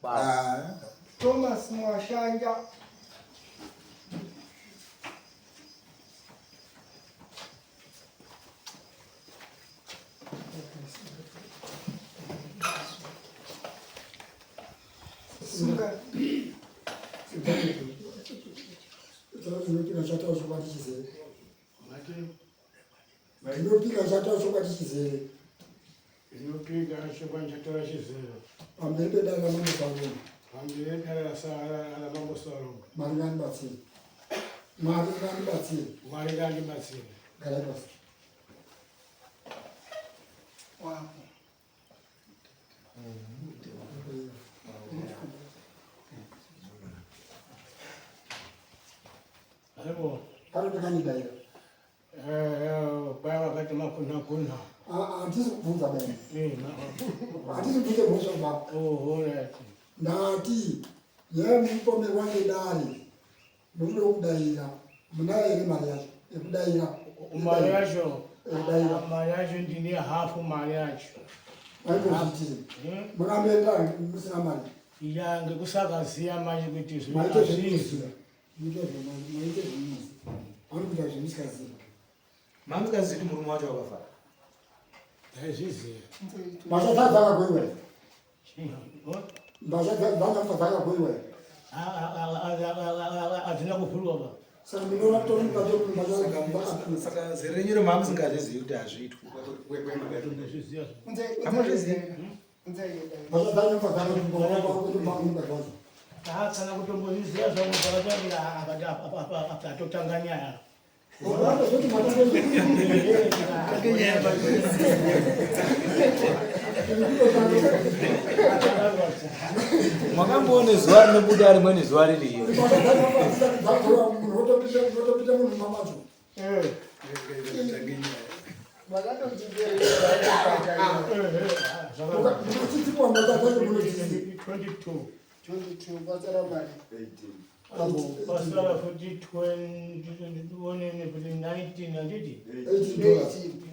Ah. Thomas Mwashanja. Sunga. Ndinopika chataura chokwadi chizere. Ndinopika chokwadi chataura chizere. Pamberi pedare raMambo Saroma. Pamberi pedare raMambo Saroma. Mwari ngandibatsire. Mwari ngandibatsire. Mwari ngandibatsire. Garai pasi. Wow. Aibo. Panotokanyidaira. Baya vakati makunha kunha. Handisi kubvunza baba. Handisi kubvunza mhosva baba. Oh, alright. Ndati nyaya mupomerwa nedare munoda kudaira munayo here mari yacho yekudaira? Mari yacho. Yekudaira. Mari yacho ndine hafu mari yacho. Maitozviitire. Mukamboenda musina mari. Ya ngekusakaziya manje kuti Maite zvekuziva. Maite zvekuziva. Vanokuita zvemusikazivi. Mamusikazivi kuti murume wacho wakafa. Ndaizviziva. Mbatya dzakagoiwa here? Mbatya dzakafa dzakagoiwa here? Hadzina kuvhurwa ba. Saka munoona kutora mukati mbatya Saka zere renyu rema musingazvizivi kuti hazviitwi. Ndazviziva. Hamuzvizivi. Mbatya dzakafa dzakagoiwa. Kana kutombozviziva zvangu zvakati atotanga nyaya. Makamboone zuva rinobuda rimweni zuva ririyo. Pasara futi 20 kuti 19 handiti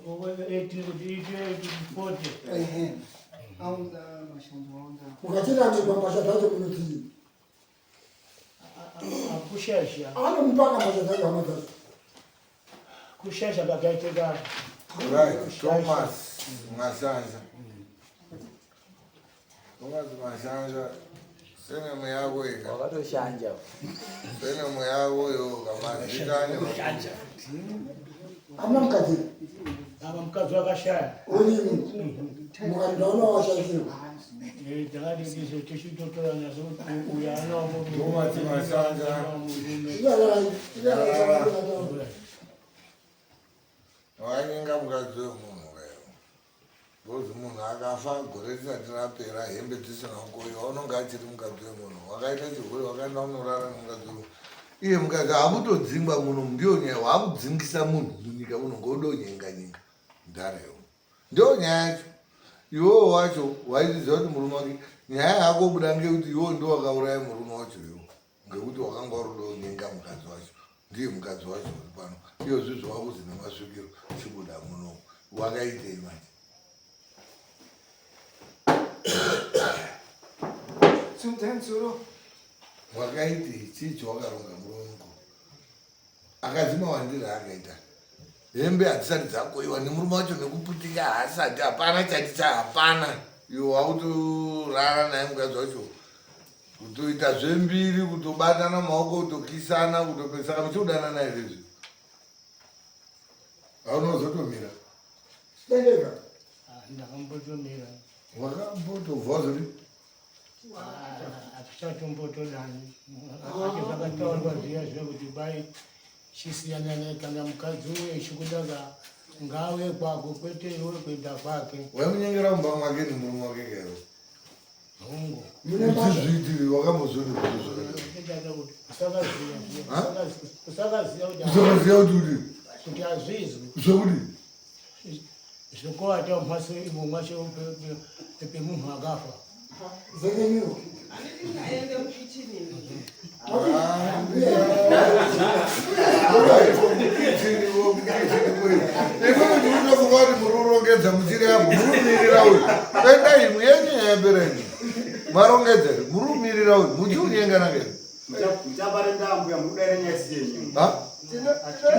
18 kuti ite 40. Ukachirambirwa mbatya dzacho munotii? Kushasha. Anomupaka mbatya dzacho hama dzacho. Kushasha pakaitika. Right, Thomas Masanja. Thomas Masanja senemu yako ika. Wakatoshanja. Senemu yako yo kamazita ne. Amuna mukadzi. Ava mukadzi wakashaya. Onini. Mukadzi ndaona washaisirwa. Eh, takati tizo tichitotora nazo uyu ana Thomas Masanja. Iyalai, iyalai. Wainyenga mukadzi wemunhu wewe. Because munhu akafa gore risati rapera hembe dzisina kukoiwa unonge achiri mukadzi wemunhu. Wakaita chihure wakaenda unorara nemukadzi wemunhu. Iye mukadzi akutodzingwa muno ndiyo nyaya wakudzingisa munhu munyika muno ngodonyenga nyenga mudhara iwe. Ndiyo nyaya yacho. Iwewo wacho waiziva kuti murume wake nyaya yako buda ngekuti iwewo ndiwo wakauraya murume wacho iwewo. Ngekuti wakanga uri donyenga mukadzi wacho. Ndiye mukadzi wacho uri pano. Iyo zvizvo wakuzi nemasvikiro chibuda muno. Wakaitei manje? Wakaitei? Chii chawakaronga murume mukuru? Akadzi mawandiro aakaita. Hembe hadzisati dzakoiwa nemurume wacho nekuputika haasati hapana chati cha hapana. Iwe wakutorara naye mukadzi wacho. Kutoita zvembiri kutobatana maoko kutokisana kutopesana muchikudanana here izvi? Haunozotomira. Dendeka. Ndakambotomira. Wakambotobva wazoti Hatichatombotodani. Ati zvakataurwa zviya zviya kuti bai chisiyana naye kana mukadzi uye chikuda ngauye kwako kwete iwe kuenda kwake. Waimunyengera mumba mwake nemurume wake kairo. Hongu. Uchizviitiri wakambozviona kuti zvakadai. Usakaziya kuti Usakaziya kuti kuti kuti hazvizwi. Zvekuti Zvekuata mhatso imo mwacho pemunhu akafa. Zekenyuro. Aende mukichini. Imimi ndinofunga kuti muri kurongedza muchiri apo munomirira uyu. Endai imwe yenyu yapera imi. Marongedza here? Muri kumirira uyu muti unyengana ngei. Muchabata ndambuya mukudaira nyaya isi yenyu. Ha?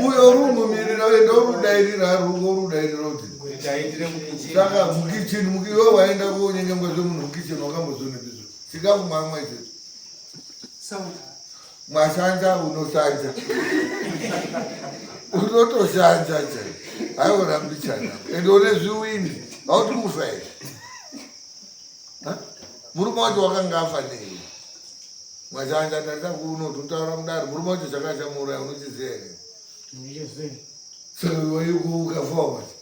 Uyo uri kumumirira enda uri kudairira ari uko uri kudairira kuti. Kuti taindire mukichini. Saka mukichini muki iwe waenda konyenga mukadzi wemunhu mukichini wakambozvionepi izvo. Chikafu mwamwa ichocho. Sound. Mwashanja unoshanja. Unotoshanja chai. Haiona mbichana. Ende une zviwindi. Hauti kufa here? Murume wacho wakanga afa nei? Mwashanja tarisa kuno totaura mudare. Murume wacho chakanga chamuuraya unochiziva here? Ndichiziva. Saka iwe ukafa wacho.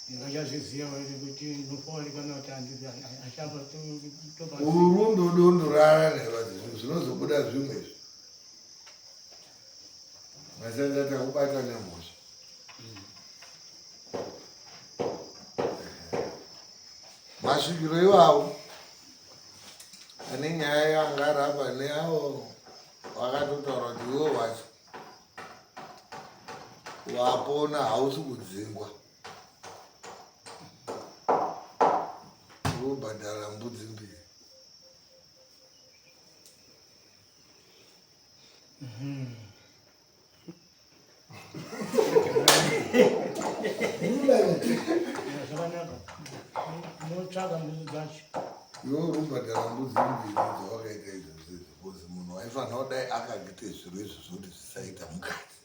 Ndingachazviziva here kuti ndinofa kana kuti achafa toba. Urundodondorara nevanhu zvinhu zvinozobuda zvimwe izvi. Mwashanja takubata nemhosva. Masvikiro iwawo ane nyaya yanga arapa neawo vakatotaura kuti iwe wacho wapona hausi kudzingwa urikubhadhara mbudzi mbiri. Zvakanaka. Motsvaga mbudzi dzacho. Iwe uri kubhadhara mbudzi mbiri dzawakaita izvozvo izvo because munhu waifanira kudai akaita zviro izvozvo kuti zvisaita mukati.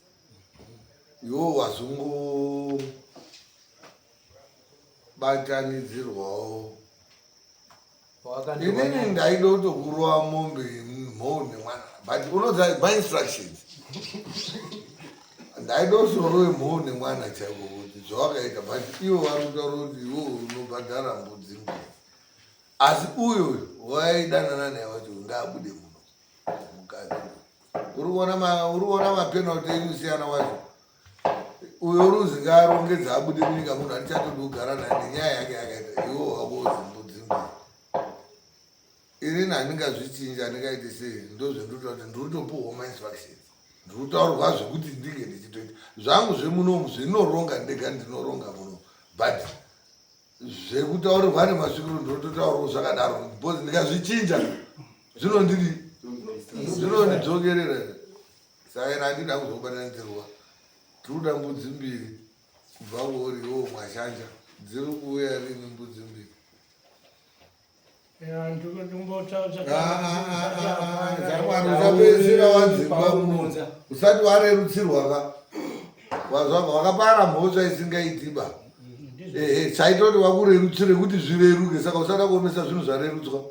Iwe wazongobatanidzirwawo. Inini ndaida kutokurova mombe mhou nemwana but unoziva my instructions. Ndaida kutorove mhou nemwana chaiko kuti zvawakaita but ivo vari kutaura kuti iwe unobhadhara mbudzi mbiri. Asi uyo waidanana naye wacho ngaabude muno mukadzi. Uri kuona mapenalty enyu siyana wacho. Uyo ruzi ngaarongedze abude munyika muno handichatodi kugara naye nenyaya yake yakaita iwo wako uzimbudzi mbiri. Inini handingazvichinji handingaiti sei ndozvendinotaura kuti ndiri kutopuhwa mainstructions. Ndiri kutaurirwa zvekuti ndinge ndichitoita zvangu zvemunomu zvinoronga ndega ndinoronga muno but zvekutaurirwa nemasvikiro ndinototaurawo zvakadaro because ndikazvichinja zvinondidi zvinondidzokerera. Saka ini handida kuzobatanidzirwa. Tiri kuda mbudzi mbiri kubva kuori iwo Mwashanja. Dziri kuuya rini mbudzi mbiri? Dzamwari usapedzisira wadzingwa muno usati warerutsirwa ka wazvabva wakapara mhosva isingaiti ba ehe chaita kuti wakurerutsire kuti zvireruke saka usada kuomesa zvinhu zvarerutswa.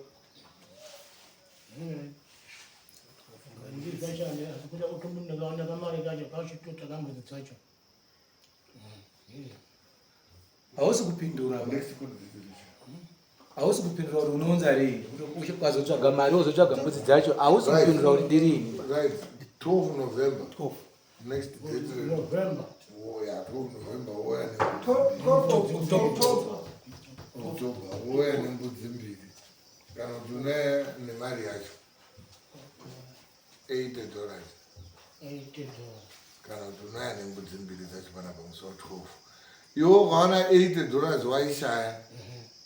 Hausi kupindura. Hausi kupindura kuti unounza rini. Ukazotsvaga mari wozotsvaga mbudzi dzacho hausi kupindura kuti ndirini. Right. 12 November. 12. Next date. November. Oh yeah, 12 November woya ne October. October woya nembudzi mbiri. Kana kuti une nemari yacho. $80. $80. Kana kuti unaya nembudzi mbiri dzacho panapa musi wa 12. Iwe ukaona $80 waishaya,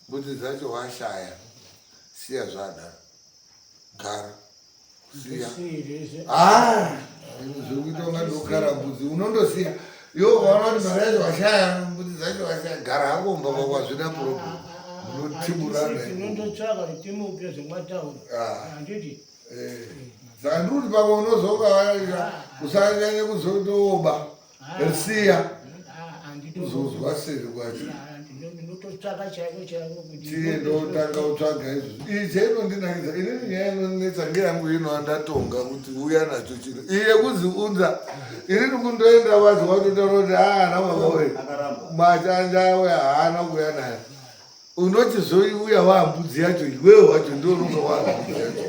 mbudzi dzacho washaya, siya zvadaro. Gara. Siya. Ah, zvekuita unga ndokara mbudzi unondosiya. Iwe ukaona kuti mari yacho washaya, mbudzi dzacho washaya, gara hako kumba kwako hazvina problem. Munotiburana. Tinondotsvaka kuti timupe zvemwataura. Handiti? Saka ndiri kuti pamwe unozonga usanyanye kuzotoba. Siya. Kuzozwa seri kwacho. Ndinototsvaka chaiko chaiko kuti tiende otanga kutsvaga izvozvo. Iyi chainondinakidza inini nyaya inonetsa ngeyangu ino andatonga kuti uya nacho chino. Iyi yekuzi unza inini kundoenda wazi watotaura kuti haana baba we machanja awe haana kuuya nayo. Unochizoiuya waambudzi yacho iwewe wacho ndiwe unonga waambudzi yacho.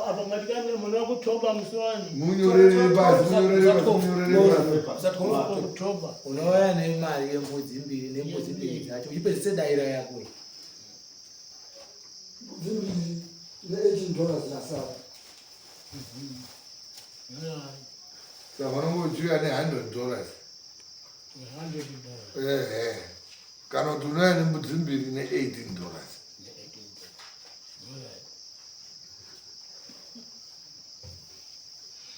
Apa matikani muna October musi wani. Munyorere pasi, munyorere pasi, munyorere pasi. October. Unouya nemari yembudzi mbiri nembudzi mbiri dzacho uchipedzise daira yako. Mbudzi mbiri ne $18 yasara. Saka vanonge uchiuya ne $100. $100. Ehe. Kana kuti unouya nembudzi mbiri ne $18.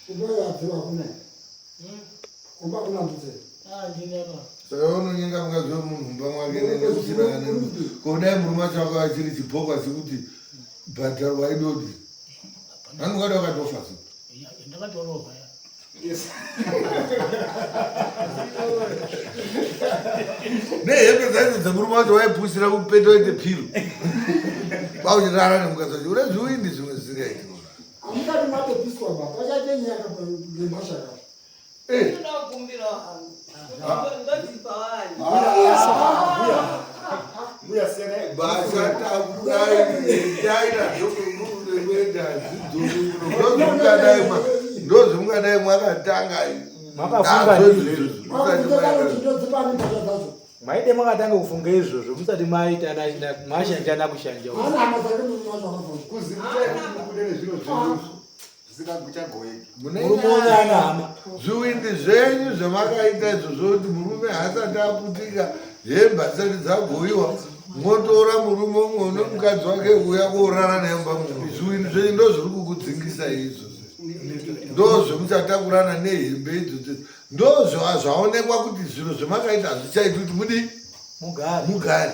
Kumba yadziwa kuna. Kumba kuna mbudzi. Handina. Saka unonyenga mukadzi wemunhu mumba mwake nekusina kana ko dai murume wacho wanga achiri chipoko achikuti bhadharwa idodi nani ukada wakatofa so. Ndakatorohwa ya. Nehembe dzacho dzemurume wacho waipusira kupeta waite piro kwauchirara nemukadzi wacho une zviwindi zvimwe zvisingaiti. Hamungati matopiswa ba. Pachaite nyaya ngemashaka. Ndinokumbirawo hangu. Ndodzipa wani. Mbuya siyana. Basa takudai taita zvokuenda zvidzoki ndozvimungadai mwakatanga. Makafunga nazvo ndizvo. izvozvo musati Makuita maita. kuti ndodzipani mbasha dzacho. Maide makatanga kufunga izvozvo musati maita mashanja nakushanja. Hana hama dzake murume wacho akabvunza. Kuzivisa kuti nezviro zvenyu zvisingachagoeki. Mune Murume uno ana hama. Zviwindi zvenyu zvamakaita izvozvo kuti murume haasati aputika, hembe hadzisati dzagoyiwa, motora murume umwe une mukadzi wake uya koorara naye mumba mumwe. Zviwindi zvenyu ndo zviri kukudzingisa izvozvo, ndo zvemuchatakurana nehembe idzodzo, ndo zvaonekwa kuti zviro zvemakaita hazvichaiti kuti mudi Mugare. Mugare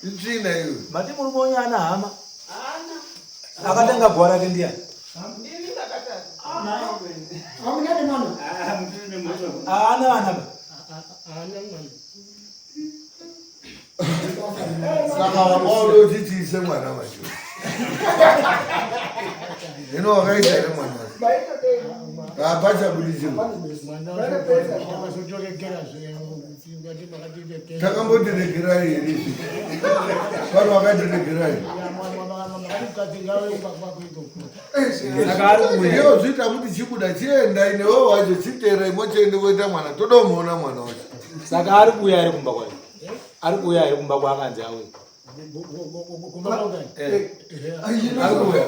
itsvina iyo. Mati murume uno ana hama. Hana. Akatanga bhora rake ndiyani? Ndini ndakatanga. Hamuna nemwana. Haana vana ba. Haana mwana. Saka wanga uchichiise mwana wacho hino wakaita here mwana wacho hapachabudi chiro. Mwana wakazotoregera zvati makatiregera. Takambotiregerai here izvi pano wakatiregerai? Mukadzi ngawe kumba kwako ikoko. Saka ari kuuya. Iyo zviita kuti chibuda chiendai newe wacho chiteerai mochiende koita mwana todomuona mwana wacho. Saka ari kuuya ari kumba kwayo. Ari kuuya ari kumba kwaakanzi auye. Kumba kwako. Eh. Ari kuuya.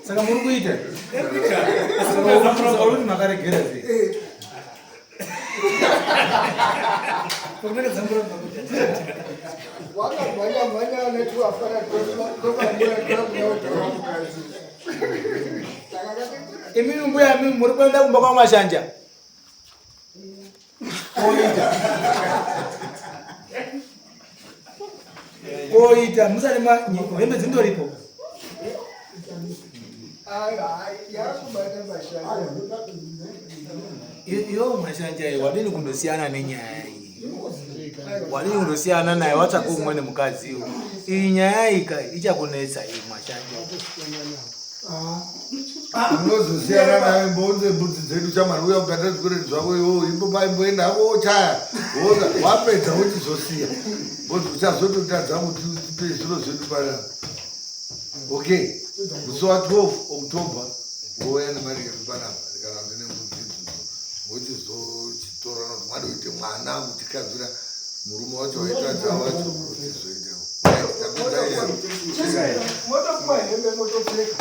Saka muri kuita. Saka uri kuti makaregera sei? Wakamhanya mhanya netuwafana twambuya twakunautaura mukadzi. Saka Imimi mbuya imimi muri kuenda kumba kwamashanja. Koita. Koita musati ma hembe dzindoripo. Aiwa, yakubata mashanja. Iwo mashanja iyi wadini kundosiyana nenyaya iyi. Wadini kundosiyana naye watsvaka umweni mukadzi iwo. Iyi nyaya iyi ka ichakunetsa iyi mashanja. Unozosiyana naye mbounze mbudzi dzedu chamari uya kubhadhara zvikwereti zvako iwowo imboenda hako wochaya woza wapedza wochizosiya bcause uchazototadza kuti utipe zviro zvedu panapa. Okay, musi wa12 October wouya nemari yedu panapa kana kuti nembudzi idzodzo wochizochitora kuti mwada uite mwana kutikadzira murume wacho waitadza wacho uchizoitewo. Tapedza here? Motopuwa hembe motopfeka.